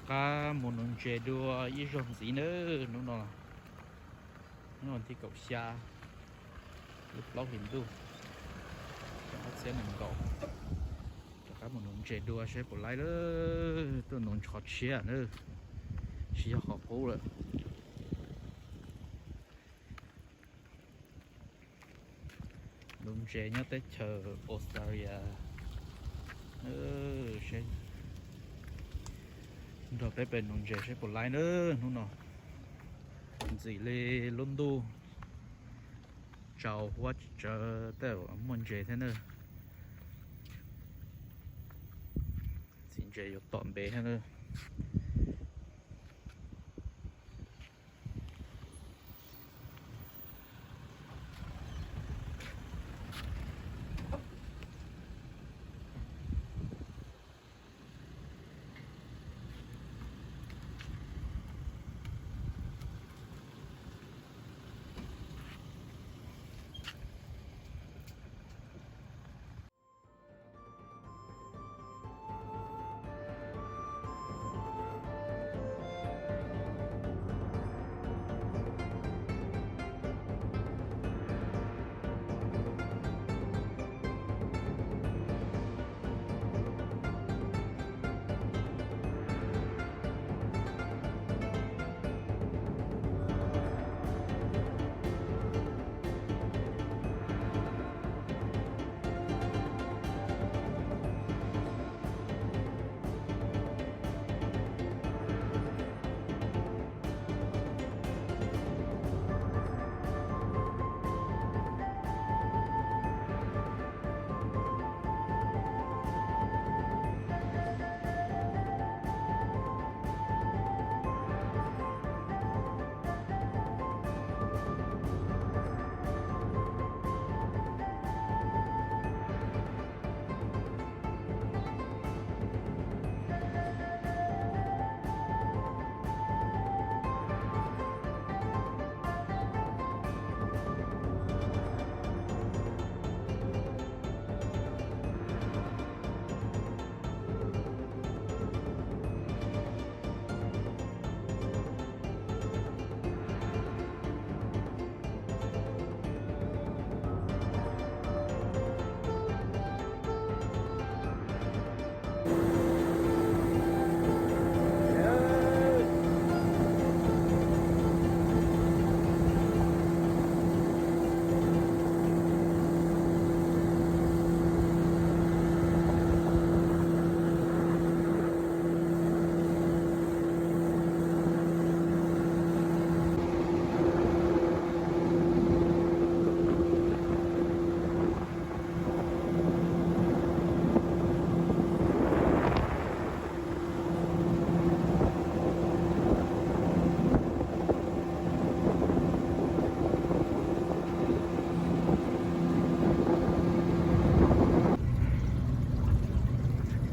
Qab mus nuv ntses dua ib zaug ntxiv nawb. Hnub no, hnub no thib kaum xya, lub plaub hlis ntuj, xyoo ob txhiab nees nkaum. Rov qab mus nuv ntses dua saib puas laib lawm. Tuaj nuv qhov tshiab na, tsis yog qhov qub lawm. Nuv ntses nyob teb chaws Australia, nrog peb pem nuv ntses saib puas laib na. Hnub no ntxim li lub ntuj tsaus huab tsis tsawv tej zaum muaj ntses thiab na. Ntxim ntses yuav tom ntev thiab na.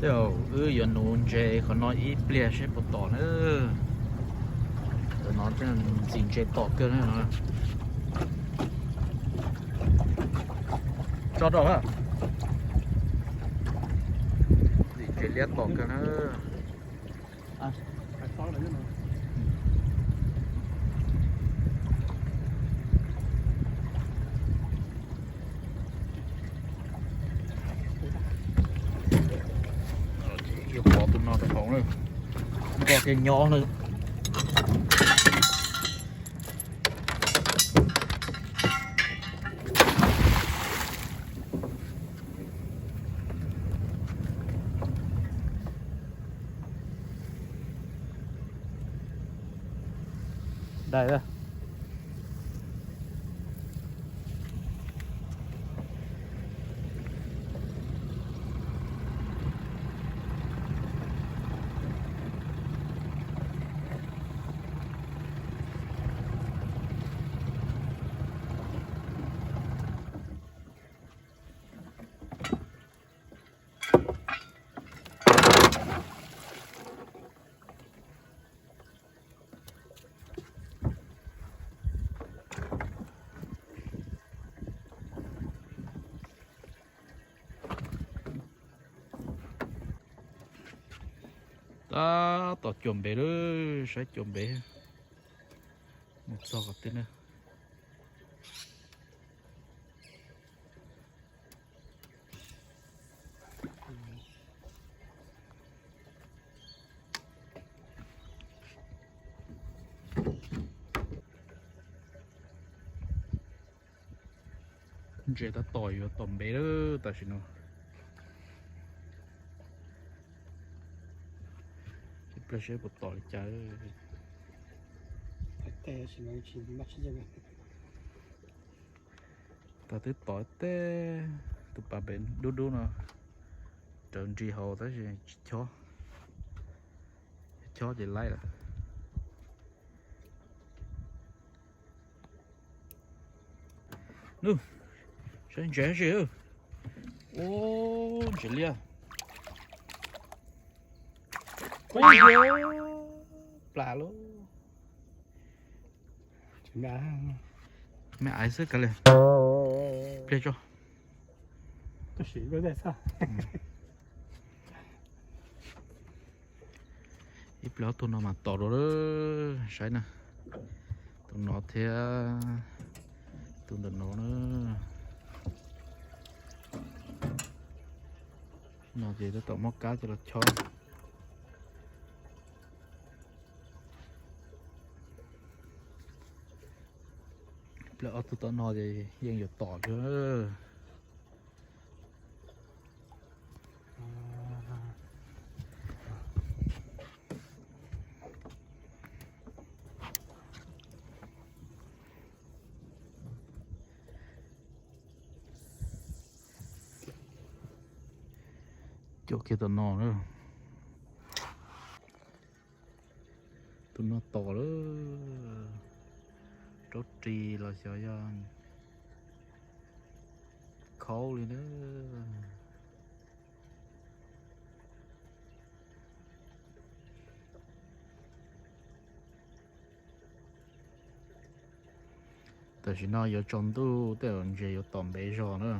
Tej zaum wb yuav nuv ntses qhov no ib pliag seb puas tom na. Cov no ntxim ntses tom kawg na no. Tso rau ha. Ntxim ntses liab tom kawg na. Yuav pov tus no rau hauv na, nrog kiag nyob na. Dai. Tom cuam npev lawm, saib cuam npev mus txog qhov twg na. Ntses tab tom yuav tom npev lawm tam sim no. Ib pliag seb puas tom li cas. Tom twb tom tej, tus pas npev dub dub no raws nris hauv tab sis tsis chob, chob ces laib lawm. Nub, saib ntses si. Ub, ntses liab. Ub, plam lauj. Me aiv xwb kav liam. Pliag tso. Ib pliag ob tug no mas tom dua lawm, saib na. Tus no thiab tus ntawm no na. No ces tab tom muab kab coj los chob. Pliag ob tug tom no ces yeej yuav tom thiab. Coj kiag tom no na. Tus no tom lawm. Raub ris los xyov yog khaub li na. Tam sim no yuav tsaus ntuj tej zaum ntses yuav tom npev zog na.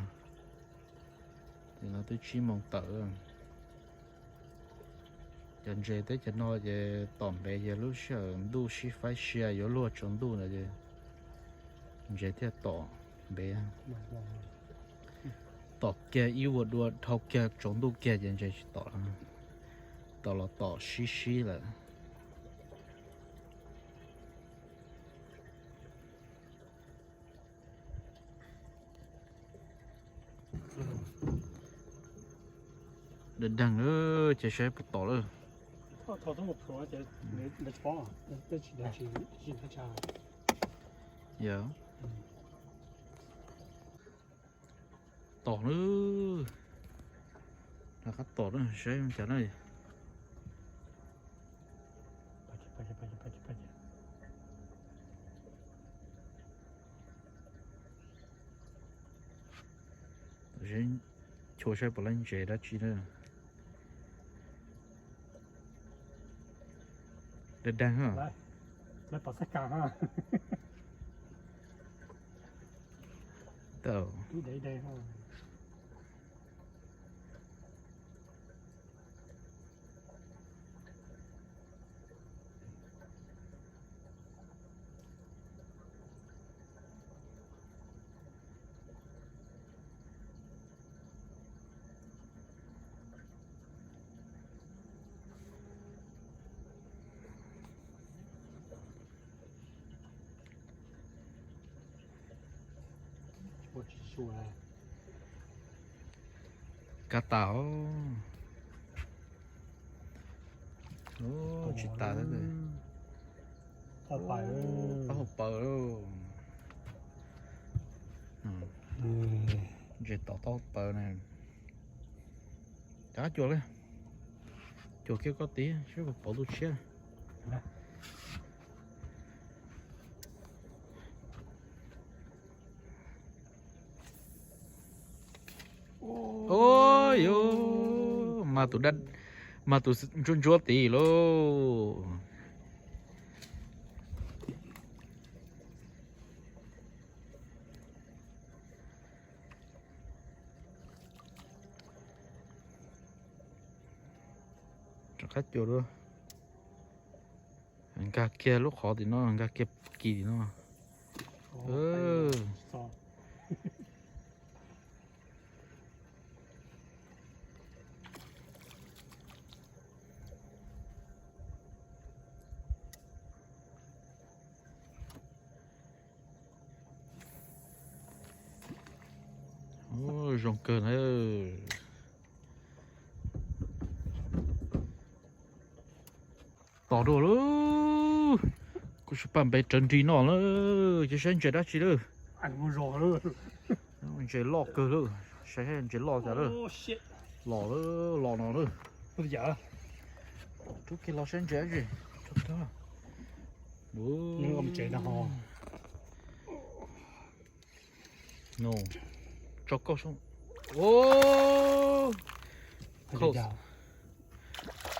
Tam no twb tsib moos tawm. Cov ntses teb chaws no ces tom npev ces lub sij hawm ntuj sib faib sia yuav luag tsaus ntuj ntawd ces ntses thiaj tom npev. Tom kiag ib vuag dua dhau kiag tsaus ntuj kiag ces ntses tsis tom, tom los tom sib sib lawm. Dav daag lawm ces saib puas tom lawm. Yog tom lawm, rov qab tom lawm saib cas na. Chua saib puas laib ntses dab tsi na. Dav daag. Kab tas. Tsis tas. Taub hau paws lauj. Ntses tom taub hau paws na. Rov qab cuam li. Cuam kiag koj tid seb puas pauv tus tshiab. Ub, yus mas tus, mas tus ntsuab ntsuab tid lauj. Rov qab cuam dua. Nkag kiag lub qhov tim no, nkag kiag kis tim no. Zoo kawg na. Tos dua lawm. Kuv sim paj npe rawv nrig no lawm, ces saib ntses dab tsi lawm. Ntses loj kawg lawm, saib ntses loj cas lawm. Los lawm, los no lawm. Rub kiag los saib ntses dab tsi. Tso kauj soj.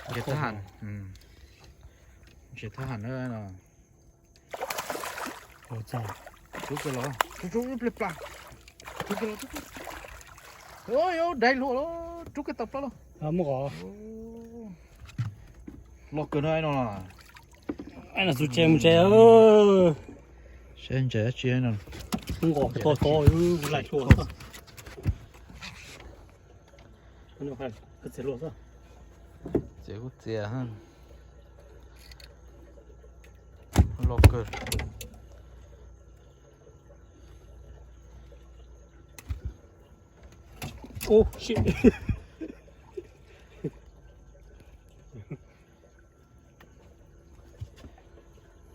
Ntses thab ham, ntses thab ham na. Rub kiag los, rub, rub, rub pliag plas. Rub kiag los, rub kiag. Dai luam los, rub kiag tau plaub los. Loj kawg no no. Mus tsev, mus tsev. Saib ntses dab tsi no. Nqos to to, laim hluas. Txiav kuj txiav. Loj kawg.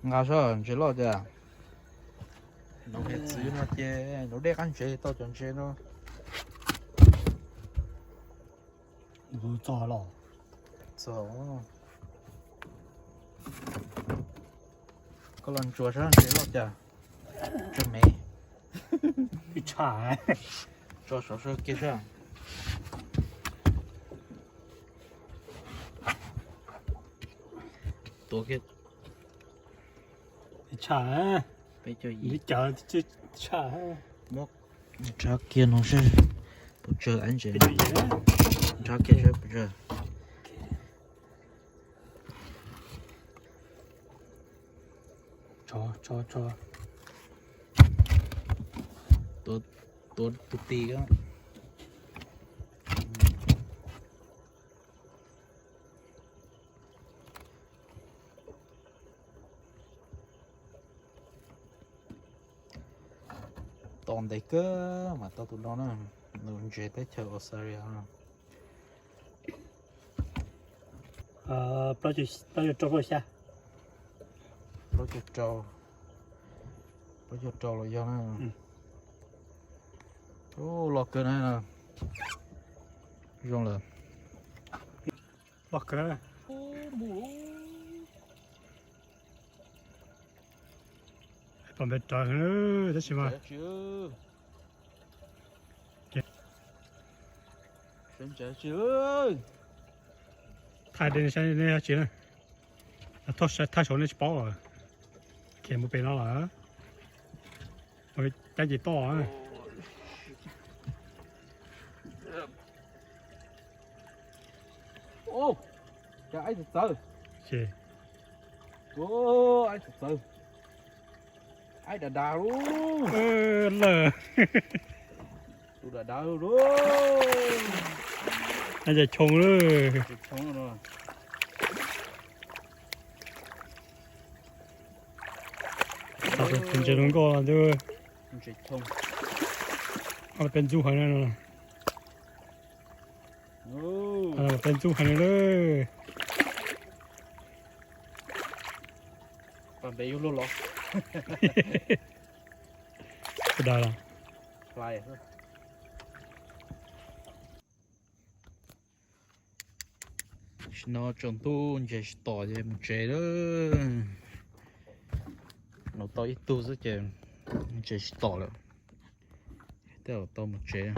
Nqa saib ntses loj cas. Nov hais txwv no ces nov dej qab ntsev tau cov ntses no. Txog los. Koj los ntsuas saib ntses loj cas. Tso me. Tso sov sov kiag saib. Tuav kiag. Tshaj. Peb caug yim. Tshaj. Muab nrhab kiag no saib puas tsawg ntses. Nrhab kiag saib puas tsawg. Tso, tso, tso. Tuav tus ti. Tos ntev kawg mas tau tus no na, nws ntses teb chaws Australia no. Plaub caug rau plaub caug xya. Plaub caug rau, plaub caug rau los yog na. Ub, loj kawg na. Zoo lawm. Loj kawg. Pom npe rawv tab sis mas. Thaij dej saib nej dab tsi na. Thaij saud nej tsis paub lawm. Khiav mus pem no lawm. Ua cab ces toj. Aib txawv txawv. Aib txawv txawv. Aib dav dav lub. Lawm. Tus dav dav lub. Aib ces choo lawm. Tus ntses hluas nkauj ntawd. Peb ntxub heev na. Peb ntxub heev na. Pab npe yuav luag los. Puas dag los? Tam sim no tsaus ntuj ntses tsis tom ces mus tsev lawm. Nov tau ib tug xwb ces ntses tsis tom lawm. Tej zaum tau mus tsev.